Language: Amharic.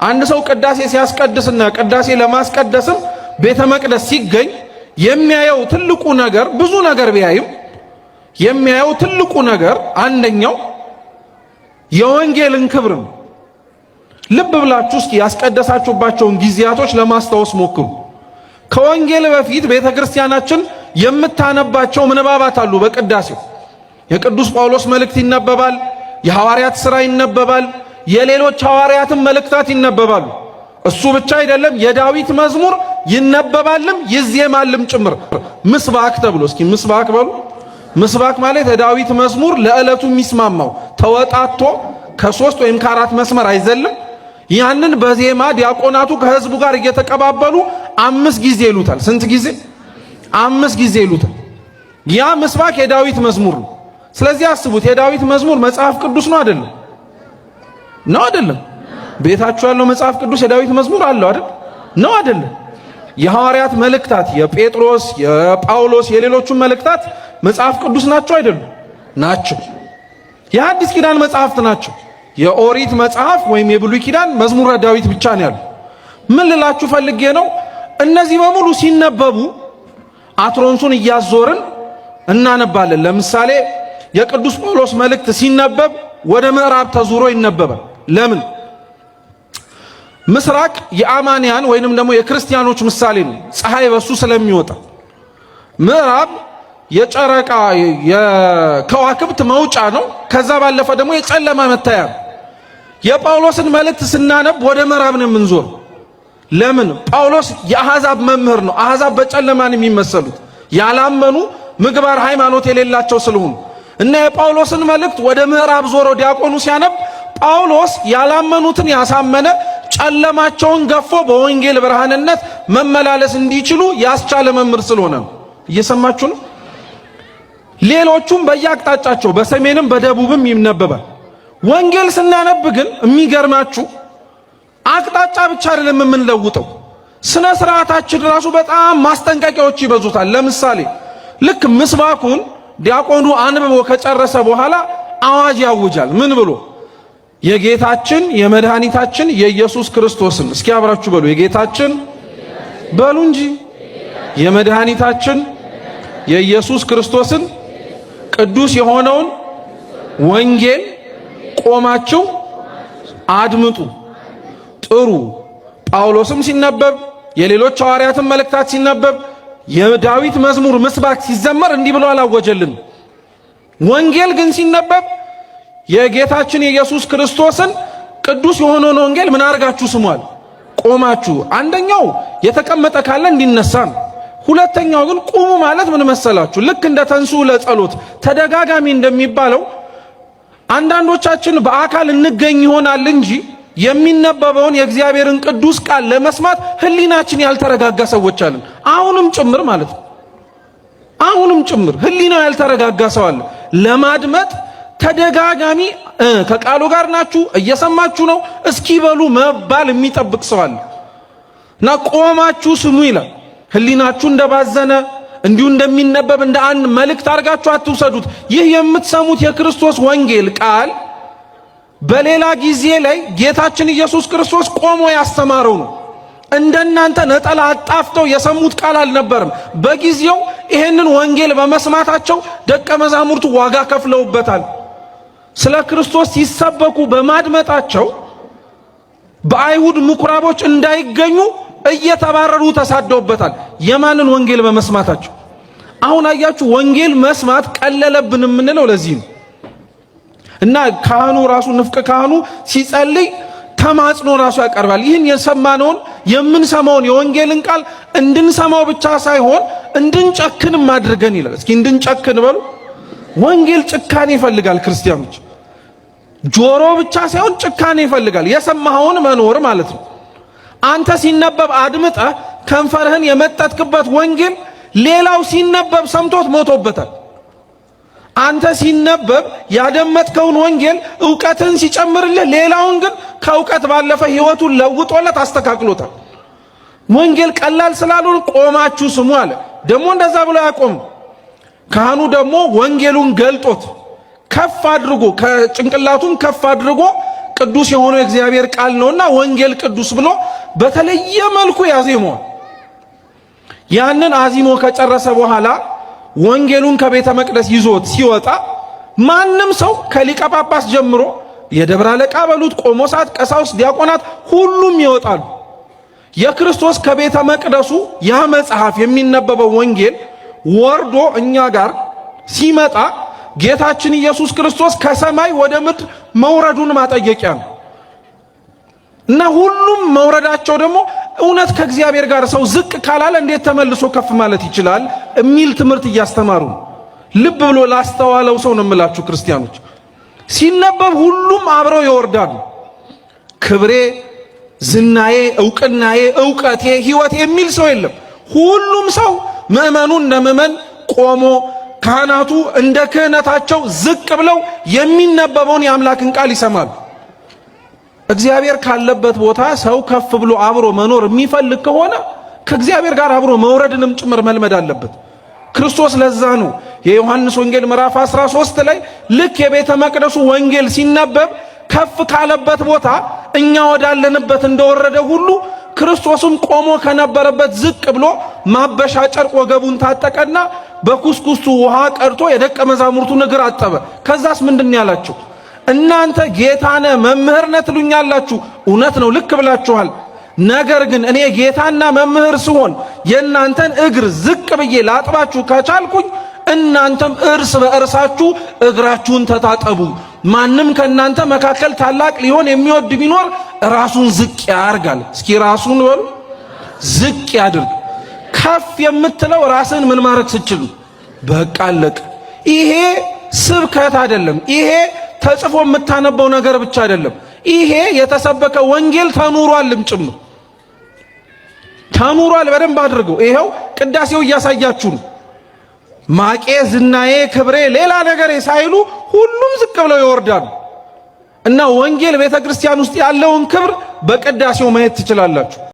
አንድ ሰው ቅዳሴ ሲያስቀድስና ቅዳሴ ለማስቀደስም ቤተ መቅደስ ሲገኝ የሚያየው ትልቁ ነገር፣ ብዙ ነገር ቢያይም የሚያየው ትልቁ ነገር አንደኛው የወንጌልን ክብር ነው። ልብ ብላችሁ እስኪ ያስቀደሳችሁባቸውን ጊዜያቶች ለማስታወስ ሞክሩ። ከወንጌል በፊት ቤተ ክርስቲያናችን የምታነባቸው ምንባባት አሉ። በቅዳሴው የቅዱስ ጳውሎስ መልእክት ይነበባል። የሐዋርያት ሥራ ይነበባል። የሌሎች ሐዋርያትን መልእክታት ይነበባሉ። እሱ ብቻ አይደለም፣ የዳዊት መዝሙር ይነበባልም ይዜማልም ጭምር። ምስባክ ተብሎ፣ እስኪ ምስባክ በሉ። ምስባክ ማለት የዳዊት መዝሙር ለዕለቱ የሚስማማው ተወጣቶ ከሶስት ወይም ከአራት መስመር አይዘልም። ያንን በዜማ ዲያቆናቱ ከህዝቡ ጋር እየተቀባበሉ 5 ጊዜ ይሉታል። ስንት ጊዜ? 5 ጊዜ ይሉታል። ያ ምስባክ የዳዊት መዝሙር ነው። ስለዚህ አስቡት፣ የዳዊት መዝሙር መጽሐፍ ቅዱስ ነው አይደለም? ነው አይደለም? ቤታችሁ ያለው መጽሐፍ ቅዱስ የዳዊት መዝሙር አለው አይደል? ነው አይደለም? የሐዋርያት መልእክታት የጴጥሮስ፣ የጳውሎስ፣ የሌሎቹን መልእክታት መጽሐፍ ቅዱስ ናቸው አይደሉም? ናቸው። የሐዲስ ኪዳን መጽሐፍት ናቸው። የኦሪት መጽሐፍ ወይም የብሉይ ኪዳን መዝሙረ ዳዊት ብቻ ነው ያለው። ምን ልላችሁ ፈልጌ ነው፣ እነዚህ በሙሉ ሲነበቡ አትሮንሱን እያዞርን እናነባለን። ለምሳሌ የቅዱስ ጳውሎስ መልእክት ሲነበብ ወደ ምዕራብ ተዙሮ ይነበባል። ለምን? ምስራቅ የአማንያን ወይንም ደግሞ የክርስቲያኖች ምሳሌ ነው፣ ፀሐይ በሱ ስለሚወጣ። ምዕራብ የጨረቃ የከዋክብት መውጫ ነው። ከዛ ባለፈ ደግሞ የጨለማ መታያ ነው። የጳውሎስን መልእክት ስናነብ ወደ ምዕራብ ነው የምንዞር። ለምን? ጳውሎስ የአሕዛብ መምህር ነው። አሕዛብ በጨለማ ነው የሚመሰሉት፣ ያላመኑ ምግባር ሃይማኖት የሌላቸው ስለሆኑ እና የጳውሎስን መልእክት ወደ ምዕራብ ዞሮ ዲያቆኑ ሲያነብ ጳውሎስ ያላመኑትን ያሳመነ፣ ጨለማቸውን ገፎ በወንጌል ብርሃንነት መመላለስ እንዲችሉ ያስቻለ መምህር ስለሆነ ነው። እየሰማችሁ ነው። ሌሎቹም በየአቅጣጫቸው በሰሜንም በደቡብም ይነበባል። ወንጌል ስናነብ ግን የሚገርማችሁ አቅጣጫ ብቻ አይደለም የምንለውጠው፣ ስነ ስርዓታችን ራሱ በጣም ማስጠንቀቂያዎች ይበዙታል። ለምሳሌ ልክ ምስባኩን ዲያቆኑ አንብቦ ከጨረሰ በኋላ አዋጅ ያውጃል። ምን ብሎ? የጌታችን የመድኃኒታችን የኢየሱስ ክርስቶስን፣ እስኪ አብራችሁ በሉ፣ የጌታችን በሉ እንጂ፣ የመድኃኒታችን የኢየሱስ ክርስቶስን ቅዱስ የሆነውን ወንጌል ቆማችሁ አድምጡ፣ ጥሩ። ጳውሎስም ሲነበብ፣ የሌሎች ሐዋርያትን መልእክታት ሲነበብ፣ የዳዊት መዝሙር ምስባክ ሲዘመር እንዲህ ብሎ አላወጀልን። ወንጌል ግን ሲነበብ የጌታችን የኢየሱስ ክርስቶስን ቅዱስ የሆነውን ወንጌል ምን አድርጋችሁ ስሟል? ቆማችሁ። አንደኛው የተቀመጠ ካለ እንዲነሳ ነው። ሁለተኛው ግን ቁሙ ማለት ምን መሰላችሁ? ልክ እንደ ተንሱ ለጸሎት ተደጋጋሚ እንደሚባለው አንዳንዶቻችን በአካል እንገኝ ይሆናል እንጂ የሚነበበውን የእግዚአብሔርን ቅዱስ ቃል ለመስማት ሕሊናችን ያልተረጋጋ ሰዎች አለን። አሁንም ጭምር ማለት ነው። አሁንም ጭምር ሕሊናው ያልተረጋጋ ሰው አለ። ለማድመጥ ተደጋጋሚ ከቃሉ ጋር ናችሁ፣ እየሰማችሁ ነው እስኪበሉ መባል የሚጠብቅ ሰው አለ እና ቆማችሁ ስሙ ይላል። ሕሊናችሁ እንደባዘነ እንዲሁ እንደሚነበብ እንደ አንድ መልእክት አድርጋችሁ አትውሰዱት። ይህ የምትሰሙት የክርስቶስ ወንጌል ቃል በሌላ ጊዜ ላይ ጌታችን ኢየሱስ ክርስቶስ ቆሞ ያስተማረው ነው። እንደናንተ ነጠላ አጣፍተው የሰሙት ቃል አልነበረም። በጊዜው ይሄንን ወንጌል በመስማታቸው ደቀ መዛሙርቱ ዋጋ ከፍለውበታል። ስለ ክርስቶስ ሲሰበኩ በማድመጣቸው በአይሁድ ምኩራቦች እንዳይገኙ እየተባረሩ ተሳደውበታል። የማንን ወንጌል በመስማታቸው? አሁን አያችሁ፣ ወንጌል መስማት ቀለለብን የምንለው ለዚህ ነው። እና ካህኑ ራሱ፣ ንፍቅ ካህኑ ሲጸልይ ተማጽኖ ራሱ ያቀርባል። ይህን የሰማነውን፣ የምንሰማውን የወንጌልን ቃል እንድንሰማው ብቻ ሳይሆን እንድንጨክንም አድርገን ይላል። እስኪ እንድንጨክን በሉ። ወንጌል ጭካኔ ይፈልጋል። ክርስቲያኖች፣ ጆሮ ብቻ ሳይሆን ጭካኔ ይፈልጋል። የሰማኸውን መኖር ማለት ነው። አንተ ሲነበብ አድምጠህ ከንፈርህን የመጠጥክበት ወንጌል ሌላው ሲነበብ ሰምቶት ሞቶበታል። አንተ ሲነበብ ያደመጥከውን ወንጌል እውቀትን ሲጨምርልህ፣ ሌላውን ግን ከእውቀት ባለፈ ሕይወቱን ለውጦለት አስተካክሎታል። ወንጌል ቀላል ስላልሆነ ቆማችሁ ስሙ አለ። ደግሞ እንደዛ ብሎ ያቆም፣ ካህኑ ደግሞ ወንጌሉን ገልጦት ከፍ አድርጎ፣ ከጭንቅላቱም ከፍ አድርጎ ቅዱስ የሆነው የእግዚአብሔር ቃል ነውና ወንጌል ቅዱስ ብሎ በተለየ መልኩ ያዜመዋል። ያንን አዚሞ ከጨረሰ በኋላ ወንጌሉን ከቤተ መቅደስ ይዞት ሲወጣ ማንም ሰው ከሊቀ ጳጳስ ጀምሮ የደብረ አለቃ በሉት ቆሞሳት፣ ቀሳውስት፣ ዲያቆናት ሁሉም ይወጣሉ። የክርስቶስ ከቤተ መቅደሱ ያ መጽሐፍ የሚነበበው ወንጌል ወርዶ እኛ ጋር ሲመጣ ጌታችን ኢየሱስ ክርስቶስ ከሰማይ ወደ ምድር መውረዱን ማጠየቂያ ነው እና ሁሉም መውረዳቸው ደግሞ እውነት ከእግዚአብሔር ጋር ሰው ዝቅ ካላለ እንዴት ተመልሶ ከፍ ማለት ይችላል የሚል ትምህርት እያስተማሩ ነው። ልብ ብሎ ላስተዋለው ሰው ነው የምላችሁ ክርስቲያኖች። ሲነበብ ሁሉም አብረው ይወርዳሉ። ክብሬ፣ ዝናዬ፣ እውቅናዬ፣ እውቀቴ፣ ሕይወቴ የሚል ሰው የለም። ሁሉም ሰው ምእመኑ እንደ ምእመን ቆሞ ካህናቱ እንደ ክህነታቸው ዝቅ ብለው የሚነበበውን የአምላክን ቃል ይሰማሉ። እግዚአብሔር ካለበት ቦታ ሰው ከፍ ብሎ አብሮ መኖር የሚፈልግ ከሆነ ከእግዚአብሔር ጋር አብሮ መውረድንም ጭምር መልመድ አለበት። ክርስቶስ ለዛ ነው የዮሐንስ ወንጌል ምዕራፍ 13 ላይ ልክ የቤተ መቅደሱ ወንጌል ሲነበብ ከፍ ካለበት ቦታ እኛ ወዳለንበት እንደወረደ ሁሉ ክርስቶስም ቆሞ ከነበረበት ዝቅ ብሎ ማበሻ ጨርቅ ወገቡን ታጠቀና በኩስኩስቱ ውሃ ቀድቶ የደቀ መዛሙርቱን እግር አጠበ። ከዛስ ምንድን ያላቸው? እናንተ ጌታነ መምህር ነህ ትሉኛላችሁ። እውነት ነው፣ ልክ ብላችኋል። ነገር ግን እኔ ጌታና መምህር ስሆን የእናንተን እግር ዝቅ ብዬ ላጥባችሁ ከቻልኩኝ እናንተም እርስ በእርሳችሁ እግራችሁን ተታጠቡ። ማንም ከእናንተ መካከል ታላቅ ሊሆን የሚወድ ቢኖር ራሱን ዝቅ ያርጋል። እስኪ ራሱን በሉ ዝቅ ያድርግ። ከፍ የምትለው ራስን ምን ማድረግ ስችል በቃ አለቀ። ይሄ ስብከት አይደለም። ይሄ ተጽፎ የምታነበው ነገር ብቻ አይደለም። ይሄ የተሰበከ ወንጌል ተኑሯልም ጭምር ተኑሯል። በደንብ አድርገው። ይሄው ቅዳሴው እያሳያችሁ ነው። ማቄ፣ ዝናዬ፣ ክብሬ፣ ሌላ ነገር ሳይሉ ሁሉም ዝቅ ብለው ይወርዳሉ እና ወንጌል ቤተ ክርስቲያን ውስጥ ያለውን ክብር በቅዳሴው ማየት ትችላላችሁ።